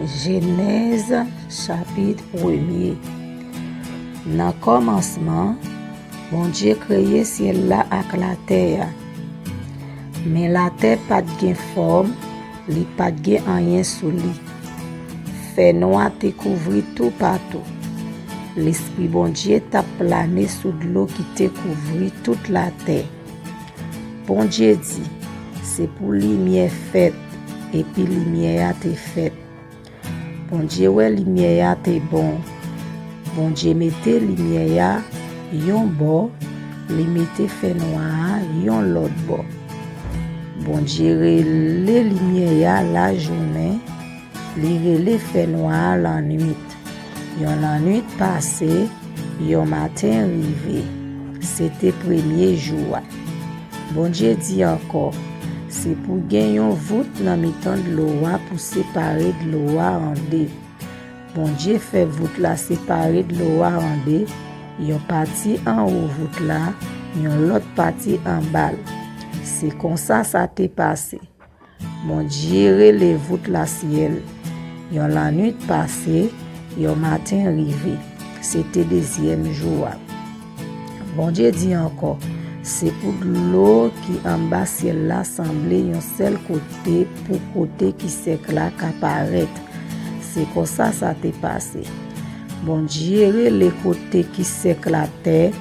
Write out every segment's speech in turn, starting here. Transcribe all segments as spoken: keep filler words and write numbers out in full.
Jenèz, chapit premye. Nan kòmansman, Bondye kreye syèl la ak latè a. Men latè pa t gen fòm, li pa t gen anyen sou li. Fènwa te kouvri toupatou. Lespri Bondye t ap plane sou dlo ki te kouvri tout latè. Bondye di, "Se pou limyè fèt," epi limyè a te fèt. Bondye wè limyè a te bon. Bondye mete limyè a yon bò, li mete fènwa a yon lòt bò. Bondye rele limyè a lajounen, li rele fènwa a lannwit. Yon lannwit pase, yon maten rive. Se te premye jou a. Bondye di ankò, "Se pou gen yon vout nan mitan dlo a pou separe dlo a an de." Bondye fè vout la separe dlo a an de, yon pati anwo vout la, yon lòt pati anba l. Se konsa sa te pase. Bondye rele vout la syèl. Yon lannwit pase, yon maten rive. Se te dezyèm jou a. Bondye di ankò, "Se pou dlo ki anba syèl la sanble yon sèl kote pou kote ki sèk la ka parèt." Se konsa sa te pase. Bondye rele kote ki sèk la tè,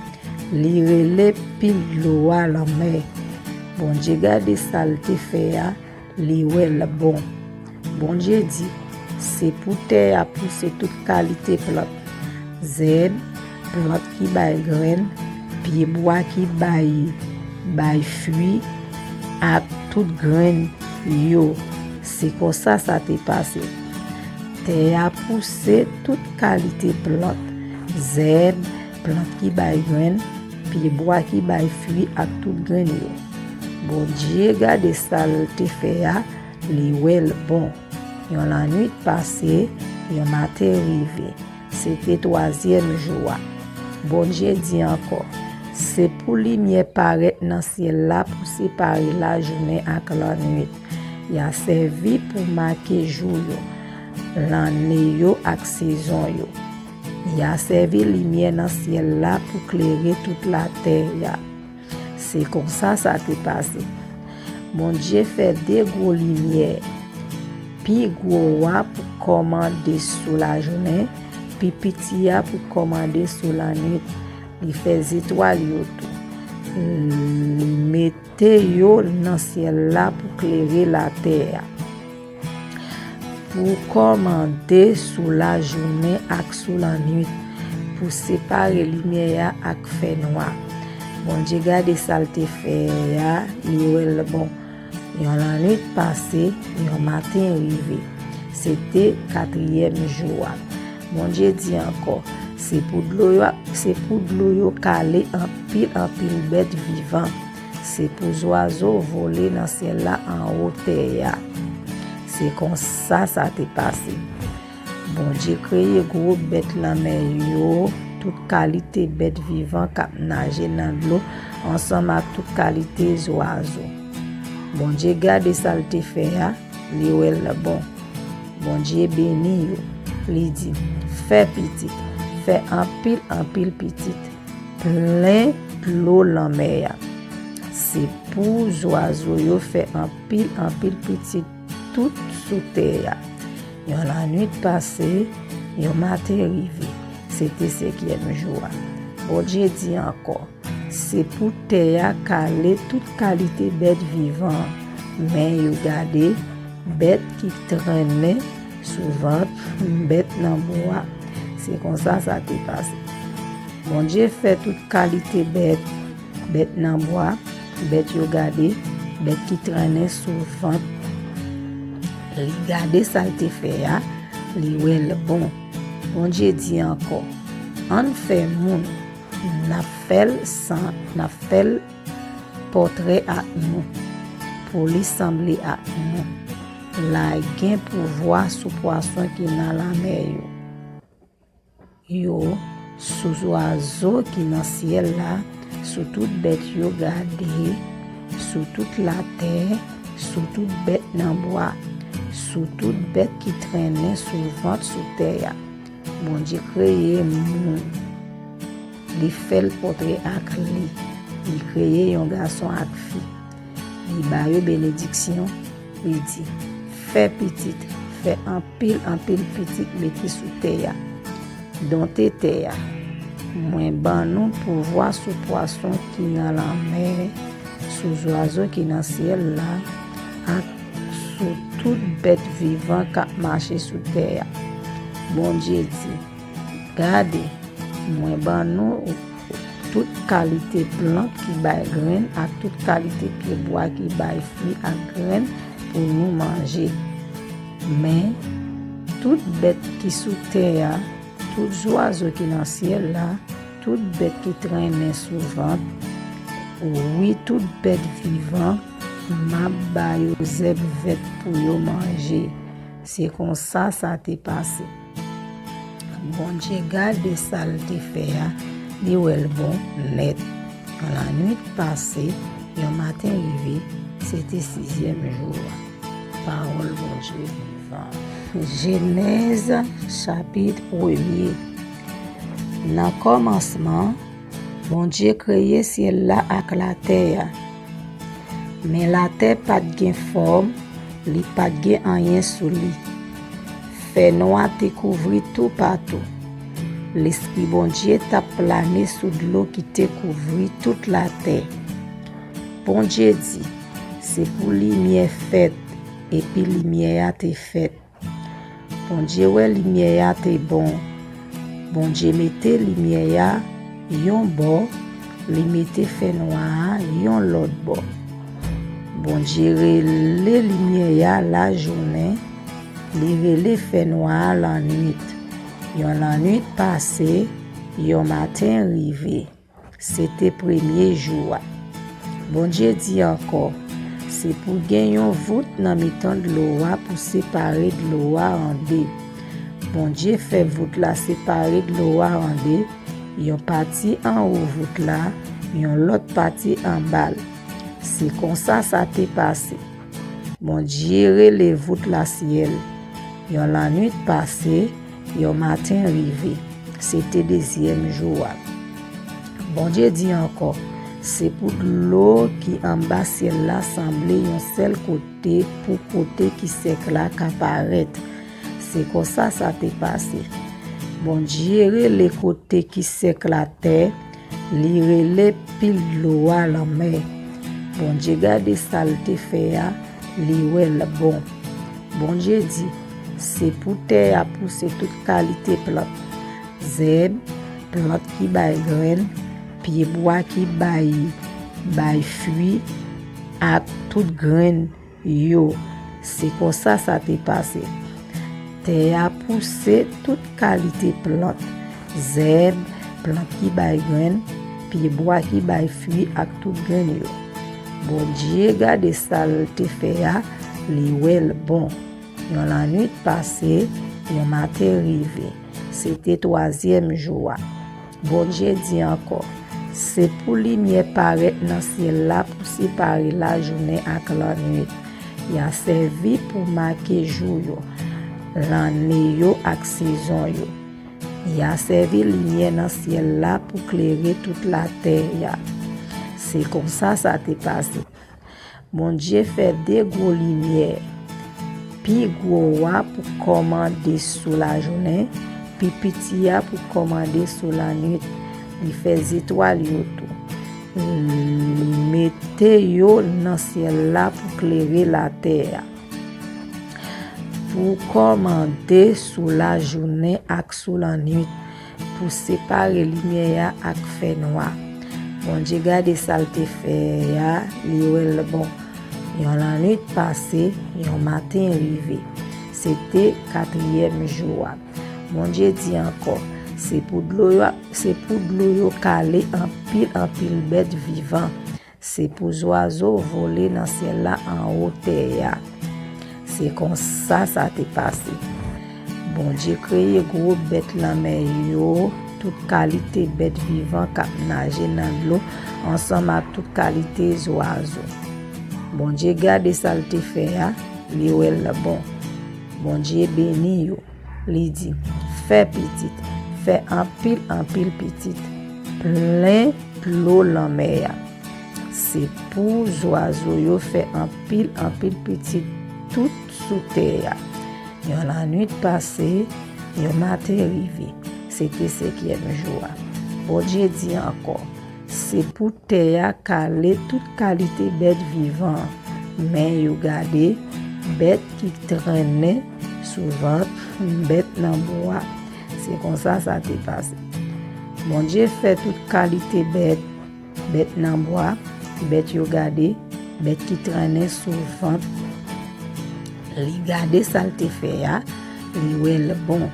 li rele pil dlo a lanmè. Bondye gade sa l te fè a, li wè l bon. Bondye di, "Se pou tè a pouse tout kalite plant, zèb, plant ki bay grenn, pyebwa ki bay, bay fwi, ak tout grenn yo." Se konsa sa te pase. Tè a pouse tout kalite plant, zèb, plant ki bay grenn, pyebwa ki bay fwi ak tout grenn yo. Bondye gade sa l te fè a, li wè l bon. Yon lannwit pase, yon maten rive. Se te twazyèm jou a. Bondye di ankò, "Se pou limyè parèt nan syèl la pou separe lajounen ak lannwit. Y a sèvi pou make jou yo, lanne yo ak sezon yo. Y a sèvi limyè nan syèl la pou klere tout latè a." Se konsa sa te pase. Bondye fè de gwo limyè. Pi gwo a pou kòmande sou lajounen, pi piti a pou kòmande sou lannwit. Li fè zetwal yo tou. Li mete yo nan syèl la pou klere latè a. Pou kòmande sou lajounen ak sou lannwit, pou separe limyè a ak fènwa. Bondye gade sa l te fè a, li wè l bon. Yon lannwit pase, yon maten rive. Se te katriyèm jou a. Bondye di ankò, "Se pou dlo yo, se pou dlo yo kale anpil, anpil bèt vivan. Se pou zwazo vole nan syèl la anwo tè a." Se konsa sa te pase. Bondye kreye gwo bèt lanmè yo, tout kalite bèt vivan k ap naje nan dlo, ansanm ak tout kalite zwazo. Bondye gade sa l te fè a, li wè l bon. Bondye beni yo. Li di, "Fè pitit, fè anpil, anpil pitit, plen dlo lanmè a. Se pou zwazo yo fè anpil, anpil pitit tout sou tè a." Yon lannwit pase, yon maten rive. Se te senkyèm jou a. Bondye di ankò, "Se pou tè a kale tout kalite bèt vivan, men yo gade, bèt ki trennen sou vant, bèt nan bwa." Se konsa sa te pase. Bondye fè tout kalite bèt, bèt nan bwa, bèt yo gade, bèt ki trennen sou vant. Li gade sa l te fè a, li wè l bon. Bondye di ankò, "Ann fè moun, n ap fè l san, n ap fè l pòtrè ak nou, pou li sanble ak nou. L a gen pouvwa sou pwason ki nan lanmè yo, yo, sou zwazo ki nan syèl la, sou tout bèt yo gade, sou tout latè, sou tout bèt nan bwa." sou tout bèt ki trennen sou vant sou tè a. Bondye kreye moun. Li fè l pòtre ak li. Li kreye yon gason ak fi. Li ba yo benediksyon. Li di, "Fè pitit, fè anpil, anpil pitit mete sou tè a. Donte tè a. Mwen ban nou pouvwa sou pwason ki nan lanmè, sou zwazo ki nan syèl la, ak sou tout bèt vivan k ap mache sou tè a." Bondye di, "Gade, mwen ban nou tout kalite plant ki bay grenn ak tout kalite pyebwa ki bay fwi ak grenn pou nou manje. Men, tout bèt ki sou tè a, tout zwazo ki nan syèl la, tout bèt ki trennen sou vant, wi, tout bèt vivan, m ap ba yo zèb vèt pou yo manje." Se konsa sa te pase. Bondye gade sa l te fè a, li wè l bon nèt. Lannwit pase, yon maten rive, se te sizyèm jou a. Pawòl Bondye vivan. Jenèz, chapit premye. Nan kòmansman, Bondye kreye syèl la ak latè a. Men latè pa t gen fòm, li pa t gen anyen sou li. Fènwa te kouvri toupatou. Lespri Bondye t ap plane sou dlo ki te kouvri tout latè. Bondye di, "Se pou limyè fèt," epi limyè a te fèt. Bondye wè limyè a te bon. Bondye mete limyè a yon bò, li mete fènwa a yon lòt bò. Bondye rele limyè a lajounen, li rele fènwa a lannwit. Yon lannwit pase, yon maten rive. Se te premye jou a. Bondye di ankò, "Se pou gen yon vout nan mitan dlo a pou separe dlo a an de." Bondye fè vout la separe dlo a an de, yon pati anwo vout la, yon lòt pati anba l. Se konsa sa te pase. Bondye rele vout la syèl. Yon lannwit pase, yon maten rive. Se te dezyèm jou a. Bondye di ankò, "Se pou dlo ki anba syèl la sanble yon sèl kote pou kote ki sèk la ka parèt." Se konsa sa te pase. Bondye rele kote ki sèk la tè, li rele pil dlo a lanmè. Bondye gade sa l te fè a, li wè l bon. Bondye di, "Se pou tè a pouse tout kalite plant, zèb, plant ki bay grenn, pyebwa ki bay, bay fwi, ak tout grenn yo." Se konsa sa te pase. Tè a pouse tout kalite plant, zèb, plant ki bay grenn, pyebwa ki bay fwi ak tout grenn yo. Bondye gade sa l te fè a, li wè l bon. Yon lannwit pase, yon maten rive. Se te twazyèm jou a. Bondye di ankò, "Se pou limyè parèt nan syèl la pou separe lajounen ak lannwit. Y a sèvi pou make jou yo, lanne yo ak sezon yo. Y a sèvi limyè nan syèl la pou klere tout latè a." Se konsa sa te pase. Bondye fè de gwo limyè. Pi gwo a pou kòmande sou lajounen, pi piti a pou kòmande sou lannwit. Li fè zetwal yo tou. Li mete yo nan syèl la pou klere latè a. Pou kòmande sou lajounen ak sou lannwit, pou separe limyè a ak fènwa. Bondye gade sa l te fè a, li wè l bon. Yon lannwit pase, yon maten rive. Se te katriyèm jou a. Bondye di ankò, "Se pou dlo yo, se pou dlo yo kale anpil, anpil bèt vivan. Se pou zwazo vole nan syèl la anwo tè a." Se konsa sa te pase. Bondye kreye gwo bèt lanmè yo, tout kalite bèt vivan k ap naje nan dlo, ansanm ak tout kalite zwazo. Bondye gade sa l te fè a, li wè l bon. Bondye beni yo. Li di, fè pitit, fè anpil, anpil pitit, plen dlo lanmè a. Se pou zwazo yo fè anpil, anpil pitit tout sou tè a. Yon lannwit pase, yon maten rive. Se te senkyèm jou a. Bondye di ankò, se pou tè a kale tout kalite bèt vivan. Men yo gade, bèt ki trennen sou vant, bèt nan bwa. Se konsa sa te pase. Bondye fè tout kalite bèt, bèt nan bwa, bèt yo gade, bèt ki trennen sou vant. Li gade sa l te fè a, li wè l bon.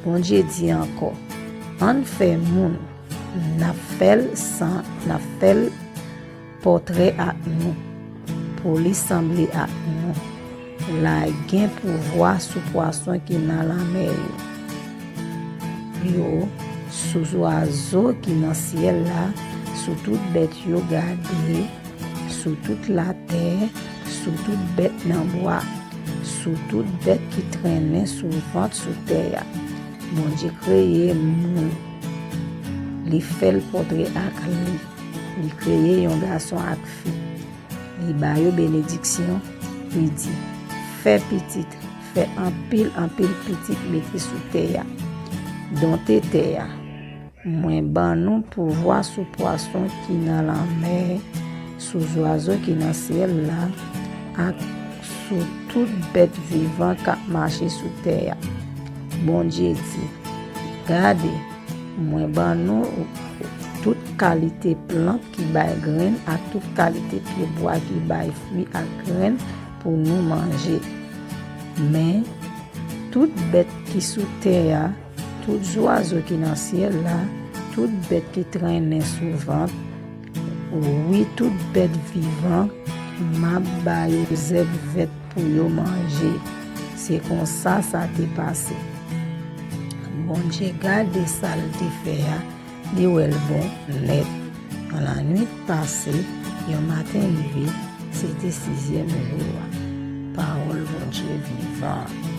Bondye di ankò, ann fè moun, n ap fè l san, n ap fè l pòtrè ak nou, pou li sanble ak nou. L a gen pouvwa sou pwason ki nan lanmè yo, yo, sou zwazo ki nan syèl la, sou tout bèt yo gade, sou tout latè, sou tout bèt nan bwa, sou tout bèt ki trennen sou vant sou tè a. Bondye kreye moun. Li fè l pòtre ak li. Li kreye yon gason ak fi. Li ba yo benediksyon. Li di, fè pitit, fè anpil, anpil pitit mete sou tè a. Donte tè a. Mwen ban nou pouvwa sou pwason ki nan lanmè, sou zwazo ki nan syèl la, ak sou tout bèt vivan k ap mache sou tè a. Bondye di, gade, mwen ban nou tout kalite plant ki bay grenn ak tout kalite pyebwa ki bay fwi ak grenn pou nou manje. Men, tout bèt ki sou tè a, tout zwazo ki nan syèl la, tout bèt ki trennen sou vant, wi, tout bèt vivan, m ap ba yo zèb vèt pou yo manje. Se konsa sa te pase. Bondye gade sa l te fè a, li wè l bon nèt. Yon lannwit pase, yon maten rive, se te sizyèm jou a. Pawòl Bondye vivan.